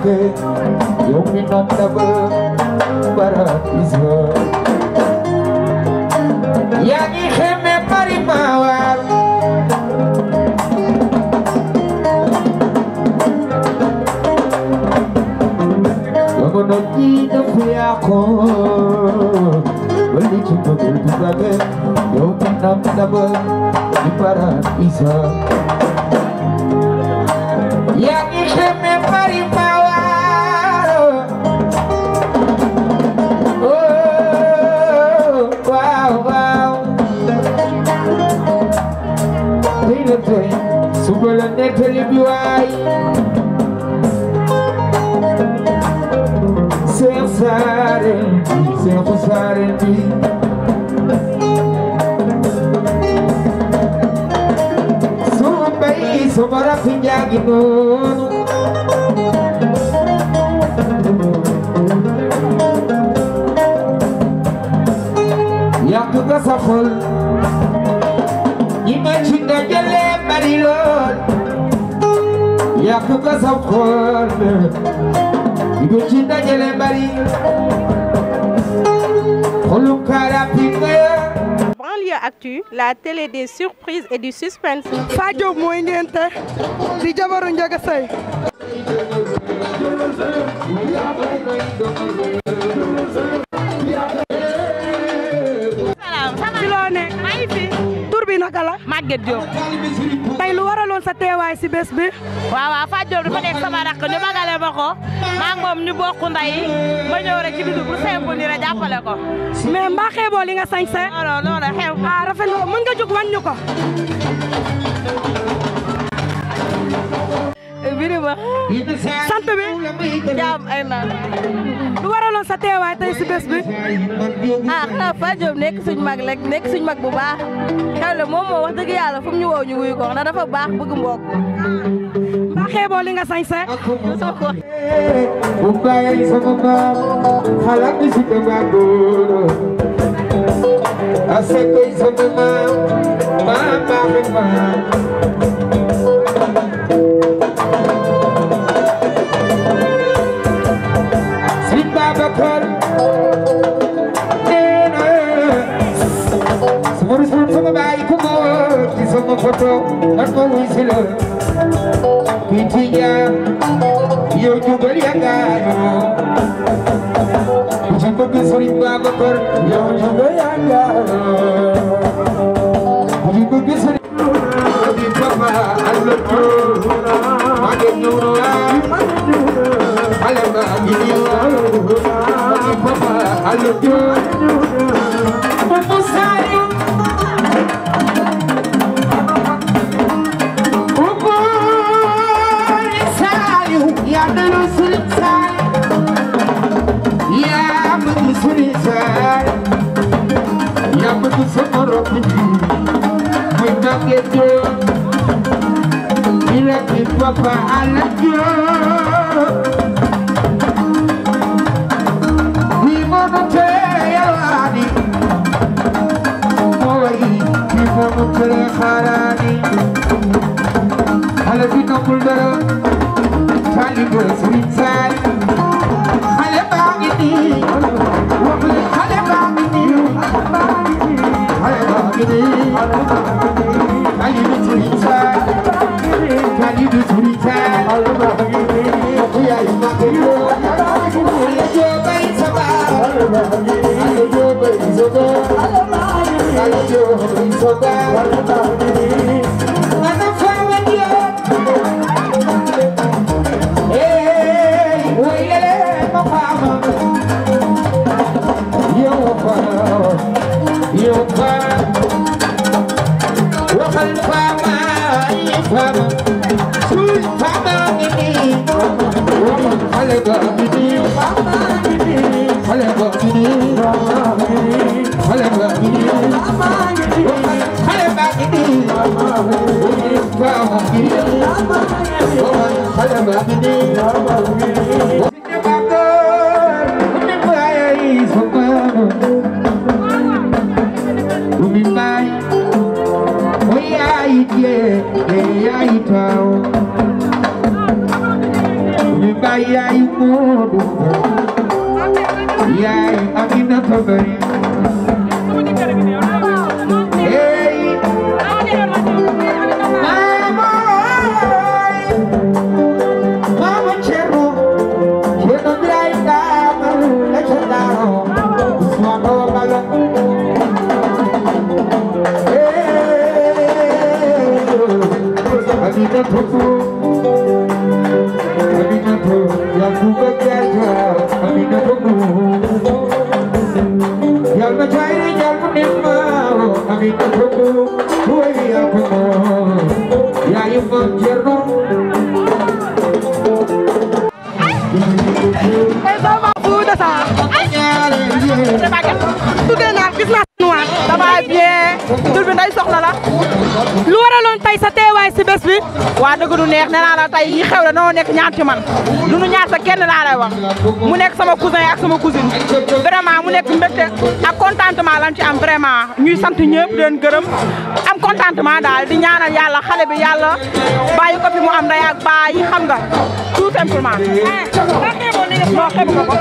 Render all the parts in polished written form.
ke yow mi noon na ba paradiso yaa ngi xeme bari ma waar jamono ji dafa yàqoo wali ci bëggul du dage yow mi noon na ba paradiso yaa ngi xeme bari ma waar waaw waaw tey la tey suba la nettali bi waay Seex Saaren bi Seexu Saaren bi suma bay suma rakk njaagi noonu yàq nga sa xol ñi ma ci dajale bari lool yàq nga sa xol ñi ma ci dajale bari xolu karapi nga Banlieue Actu, la télé des surprises et du suspense. Fadio mooy ngente di jabaru Njaga Sey tur bi naka la Maguette Diop tey lu waraloon sa teewaay si bés bi waaw Fadio Diop dafa nekk sama rakk ñu magale ma ko maa ngi moom ñu bokk ndey ma ñëw rek ci bisu bu simple ni rek jàppale ko mais mbaa xeeboo li nga sañse non xew rafet na mën nga jóg wan ñu ko birima sant bi jaam ay naan lu waraloon sa teewaay tey si bés bi xanaa Fadio Diop nekk suñ mag rek nekk suñ mag bu baax xew le moom moo wax dëgg yàlla fu mu ñu woo ñu wuyu ko ndax dafa baax bëgg mbokk mbaa xeeboo li nga sañse bu bàyyi sama maam xalaat bi si dama góor ase koy sama maam baaxi maam Sëriñ Babacar nee na sama rusul sama bàyyi ko moo ci sama photo man ma wuy si la kii ci ñaar yow jubal yaa ngaayoo ku ci bëgg Sëriñ Babacar yow jubal yaa ngaayoo ku ci bëgg Sëriñ bi papa Allah to ma dem ñëw ale ma ngi nii papa Allah to Papa, I love you. We wanna tell you, boy, we wanna tell you, I love you, no bulldog. Tell you what's inside. I love you, I love you, I love you. Can you do it inside? Can you do it inside? I love you. We are in the video. I love your baby, I love your baby, so good. I love your baby, so good. And I'm following you. Hey, we are my mama. You're fine. You're fine. Wakal fama, fama, sweet fama gini, halega gini, halega gini, halega gini, halega gini, fama gini, halega gini. yaay Moodu yaay Aminata Bari hey mama Cerno Biray Damal la ca Daaro Usmano Bala Aminata Yakuba Jaja Aminata Yalma Chayri Yalma Nima Aminata Huay Yakuba Yayuma Cerno tuddee naa gis naa noir ça va bien tur bi nday soxla la lu waraloon tey sa teewaay si bés bi waa dëgg du neex nee naa la tey yi xew la noo nekk ñaar ci man lu nu ñaar sa kenn laa lay wax mu nekk sama cousin ak sama cousine vraiment mu nekk mbégte ak contentement lan ci am vraiment ñuy sant ñëpp di leen gërëm am contentement daal di ñaanal yàlla xale bi yàlla bàyyi ko fi mu am ndey ak baay yi xam nga tout simplement non xeeb nga ko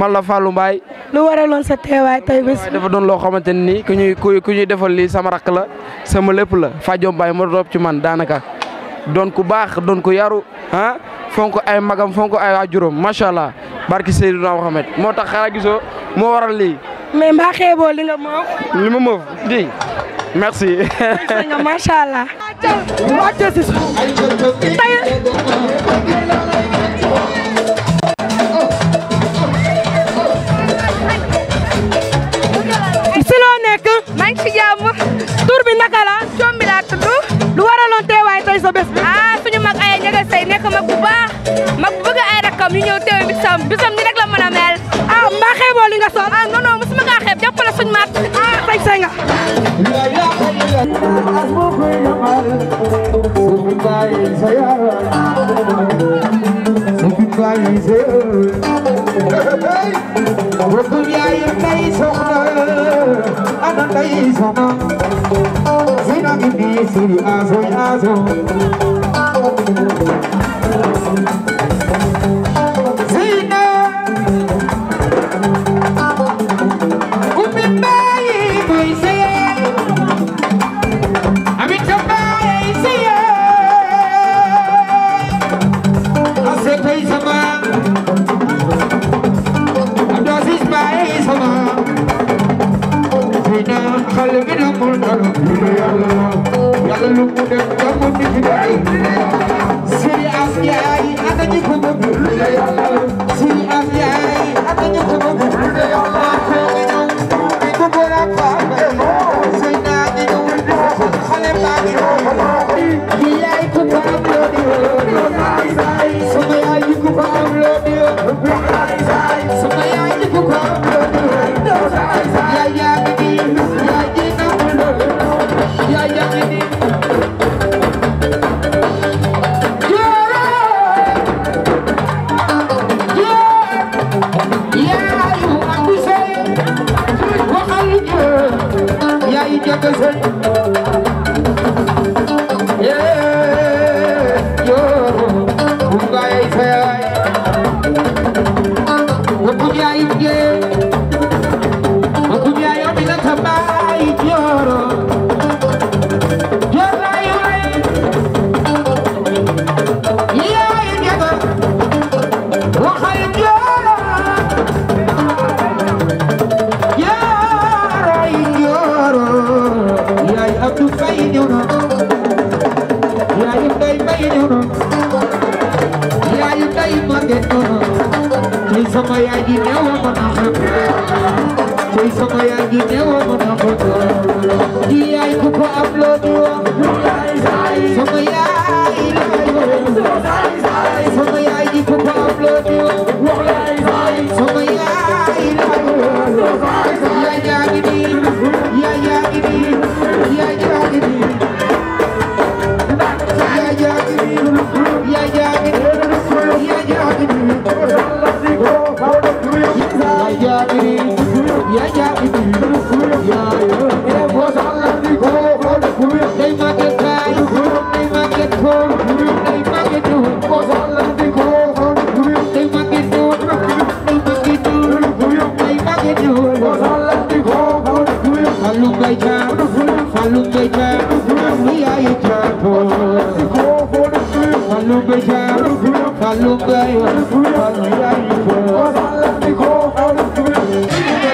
man la Fallou Mbaye. lu waraloon sa teewaay tey bés. dafa doon loo xamante ni ku ñuy defal lii sama rakk la sama lépp la Fadio Mbaye moo topp ci man daanaka doon ku baax doon ku yaru ah fonk ay magam fonk ay waajuram macha allah barki Seydina Mohamed moo tax xanaa gisoo moo waral lii. mais mbaa xeeboo li nga moof. li ma moof di merci. macha allah. si loo nekk. maa ngi ci jàmm. tur bi naka la. Combi laa tudd. lu waraloon teewaay tey sa bés bi. suñu mag ay Ndiaga Seye nekk mag bu baax mag bu bëgg ay rakkam ñu ñëw teewe bisam ni rek la mën a mel. mbaa xeeboo li nga sol. non non mosuma kaa xeeb jàppale suñu mag. fay say nga.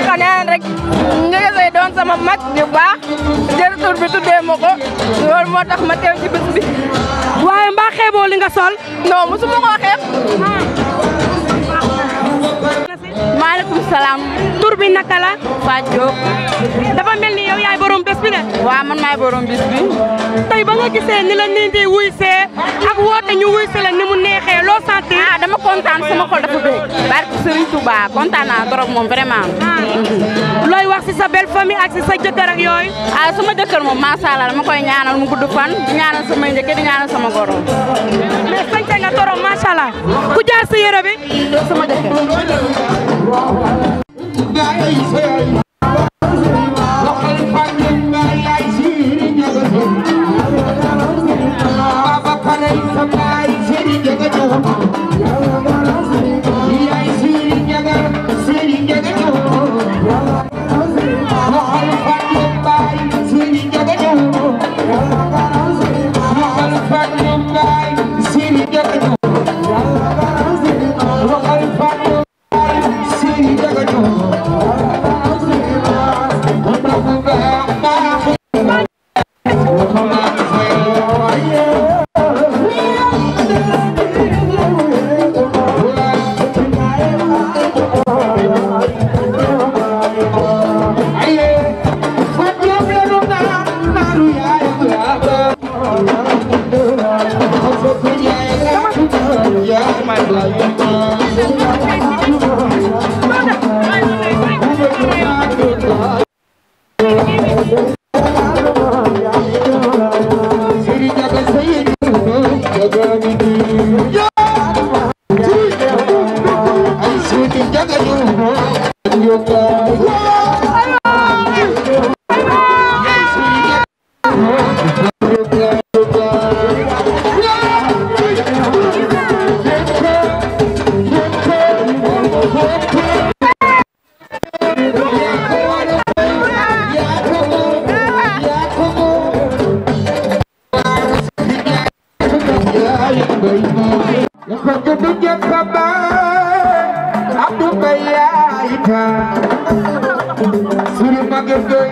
xanaa rek Ndiaga Seye doon sama mag bu baax jël tur bi tuddee ma ko loolu moo tax ma teew ci bés bi. waaye mbaa xeeboo li nga sol. non mosuma koo xeeb. maaleykum salaam. tur bi naka la. Fadio. dafa mel ni yow yaay borom bés bi de. waaw man maay borom bis bi. tey ba nga gisee ni la nit ñi wuy see ak woote ñu wuy see la ni mu neexee loo sentir. dama kontaan sama xol dafa bëgg. barke Serigne Touba kontaan naa trop moom vraiment. looy wax si sa belle famille ak si sa jëkkër ak yooyu. sama jëkkër moom macha allah dama koy ñaanal mu gudd fan di ñaanal sama njëkk di ñaanal sama goro. mais sañse nga torop macha allah ku jaar si yére bi. sama jëkkër. Siri ko juddu jëm baba Abdou Mbaye ita suri magem doy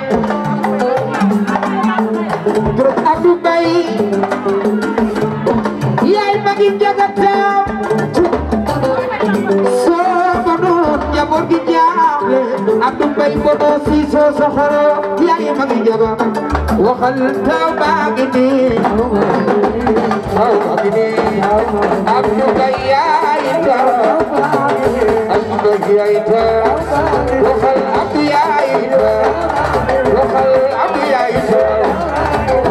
trop Abdou Mbaye yaay magi jagata so bono jabor gi jaale Abdou Mbaye bono si so soxoro yaay magi jagata waxal taw baagi ni Abdou Mbaye ita Abdou Mbaye ita waxal Abdou ita waxal Abdou ita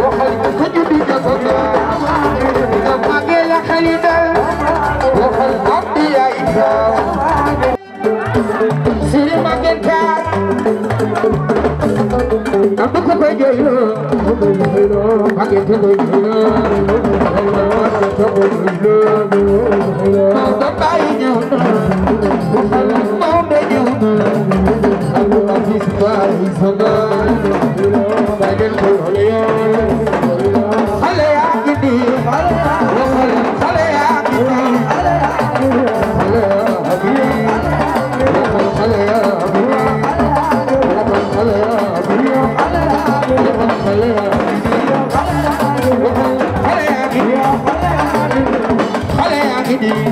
waxal ko juddu jagata nga magel khalida waxal Abdou ita siri magel ka Abdou ko koy joylo magel ko koy joylo Maudo bayi ñëw na Maudo ñëw na Alwa gis bayi sama bayi ko xale yaa ngi nii xale yaa ngi nii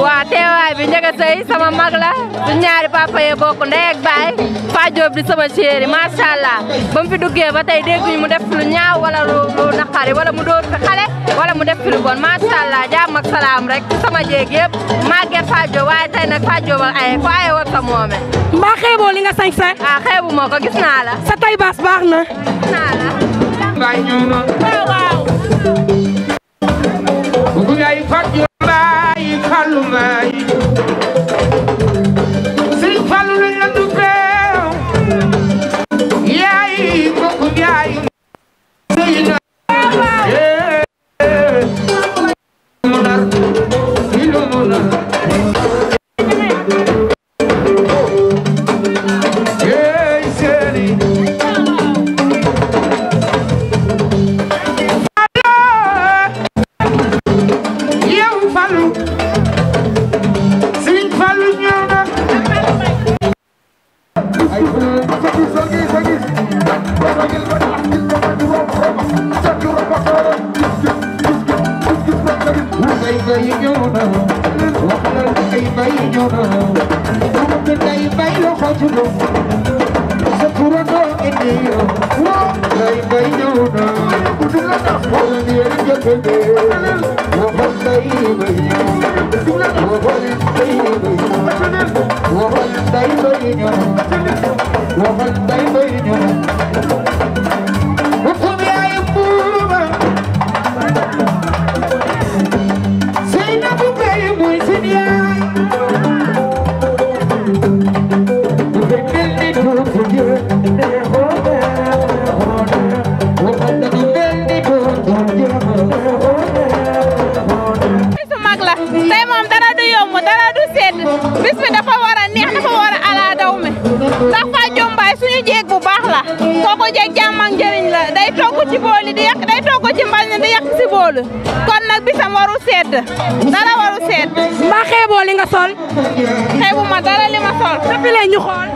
waa teewaay bi Ndiaga Seye sama mag la su ñaari papa yee bokk ndey ak baay Fa Diop di sama chéri macha allah ba mu fi duggee ba tey dégguñu mu def lu ñaaw wala lu naqari wala mu dóor fi xale wala mu def fi lu bon macha allah jàmm ak salaam rek sama jéeg yëpp màgget Fa Diop waaye tey nag Fa Diop ak ay ko ay woon sa moome. mbaa xeeboo li nga sañ sa. ah xeebu ma ko gis naa la. sa tay baas baax na. gis naa la. Baay ñëw na. waaw. bu ngay Fa Diop Baay Fallu Mbaay. Sëriñ Fallu lañ la duppee. yaay mbokku yaay. Ay, bis bi dafa war a neex dafa war a ala daw me ndax Fadio Mbaye suñu jeeg bu baax la kooku jeeg jàmm ak njëriñ la day togg ci booli di yàq day togg ci mbal di yàq si boolu kon nag bisam waru sedd dara waru sedd. mbaa xeeboo li nga sol. xeebu ma dara li ma sol. depuis lay ñu xool.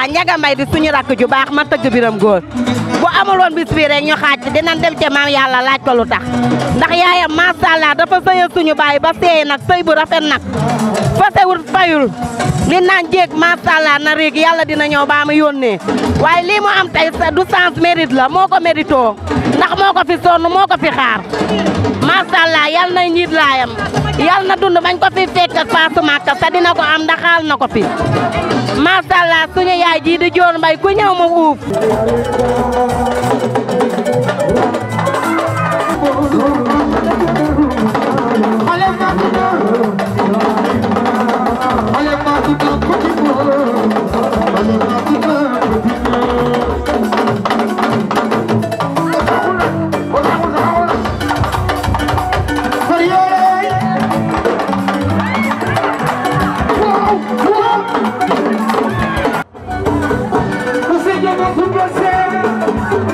Njaga Mbay di suñu rakk ju baax ma tëgg biram góor bu amul woon bis bii rek ñu xaaj dinañ dem ca maam yàlla laaj ko lu tax ndax yaayam macha allah dafa sëyal suñu baay ba seey nag sëy bu rafet nag fasewul fayul li naan jéeg macha allah na réeg yàlla dina ñëw ba mu yónnee waaye lii mu am tey du sens mérite la moo ko mérito ndax moo ko fi sonn moo ko fi xaar macha allah yal na njiit laayam yal na dund bañ ko fi fekk ak Paasu Màkka te dina ko am ndax xaal na ko fi macha allah suñu yaay ji di Joor Mbay ku ñëw mu uuf. Você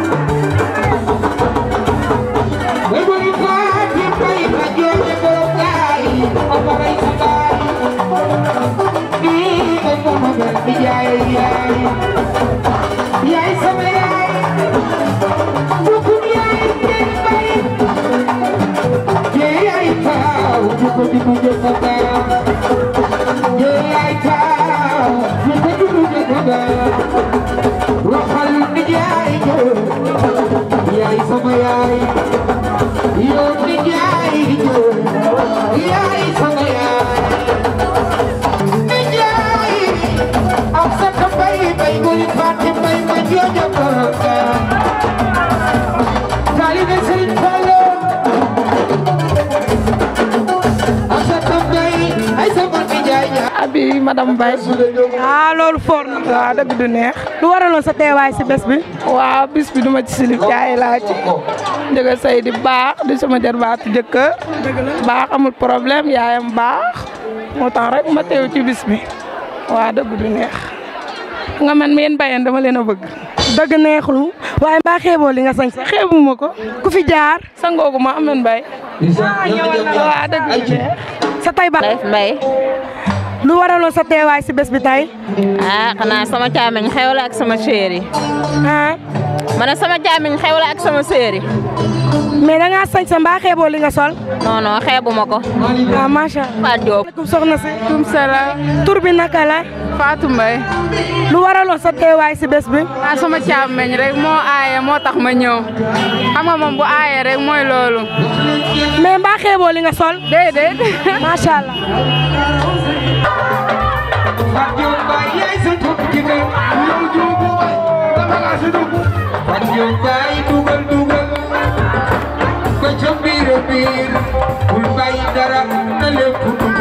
sama yaay yow ni jaay yaay sama yaay ni jaay am sa bay bay goli fàtte bay ma jooja baraka taalibe Sëriñ Fallu am sa bay ay sama ni jaay abi madame Baye loolu for na waaw dëgg du neex lu waraloon sa teewaay si bés bi waaw bis bi duma ci silib jaay laa ci Ndiaga Seye di baax di sama jarbaatu jëkkër baax amul problème yaayam baax moo tax rek ma teew ci bis bi waaw dëgg du neex nga man meen Bayeen dama leen a bëgg dëgg neexul waaye mbaa xeeboo li nga sañ sa xeebuma ko ku fi jaar sangoogu ma ameen Baye waaw dëgg du neex sa tay ba Mbaye lu waraloon sa teewaay si bés bi tay xanaa sama caamiñ xewle ak sama chéri ma ne sama caamiñ xewle ak sama chéri mais da ngaa sañ sa mbaa xeeboo li nga sol non non xeebuma ko macha Allah Fatou Diop aleykum soxna si kum salaam tur bi naka la Fatou Mbaye lu waraloon sa teewaay si bés bi sama càmmeñ rek moo aaye moo tax ma ñëw xam nga moom bu aaye rek mooy loolu mais mbaa xeeboo li nga sol déedéet macha Allah Fatou Mbaye yaay sa topp jigéen yow juubu waay dama laa si dugg Fatou Mbaye dugal dugal ko ca biir biir bul bàyyi dara na lépp dugg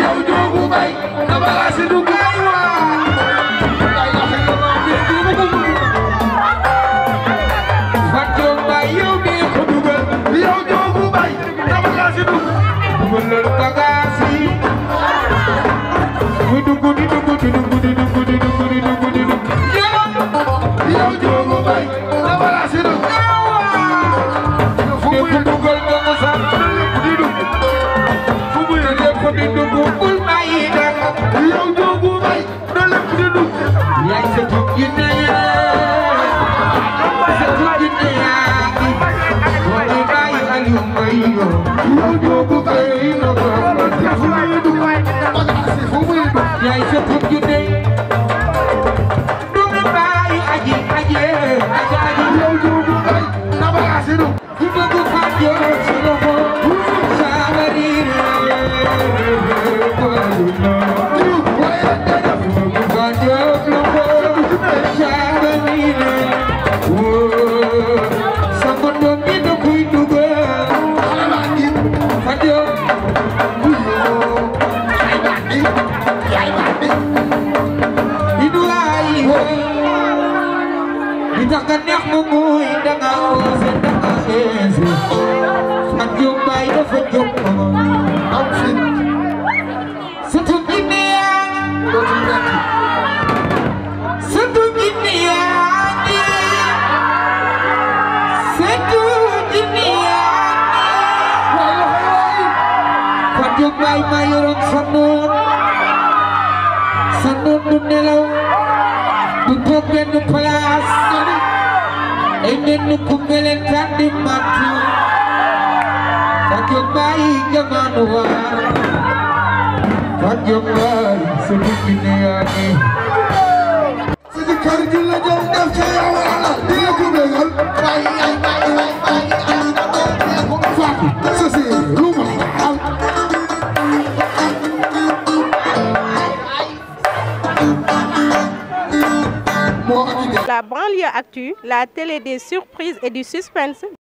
yow juubu waay dama laa si dugg ay waa Fatou Mbaye yow nii ko dugal yow juubu waay dama laa si dugg dugalal bagage yi yow juubu waay dama laa si dugg fu muy dugal ba mu sax fu muy lépp di dugg bul bàyyi dara yow juubu waay na lépp di dugg yaay sa tub jinne sa tub jinne yaa ngi wali bàyyi Aliou Mbaye yow juubu waay na ko fu muy dugg yaay sa tub jinne dugg bàyyi aji yow juubu waay dama laa si dugg ku bëgg Fatou Diop sa loxo Danga neex mu muy danga osé danga xeese Fatou Mbaye dafa jóg am fit surtout Guinée yaa surtout Guinée yaa surtout Guinée yaa Fatou Mbaye ma yoroon sa noon du nelaw du toog benn place ay nenn ku melentaan di màttu Fatou Mbaye jamaanu waar Fatou Mbaye sa dugg ne yaa ngi sa di kër gi la jëm def ca yow la di la ko bégal Fatou sa si lu ma xaal La banlieue actu, la télé des surprises et du suspense.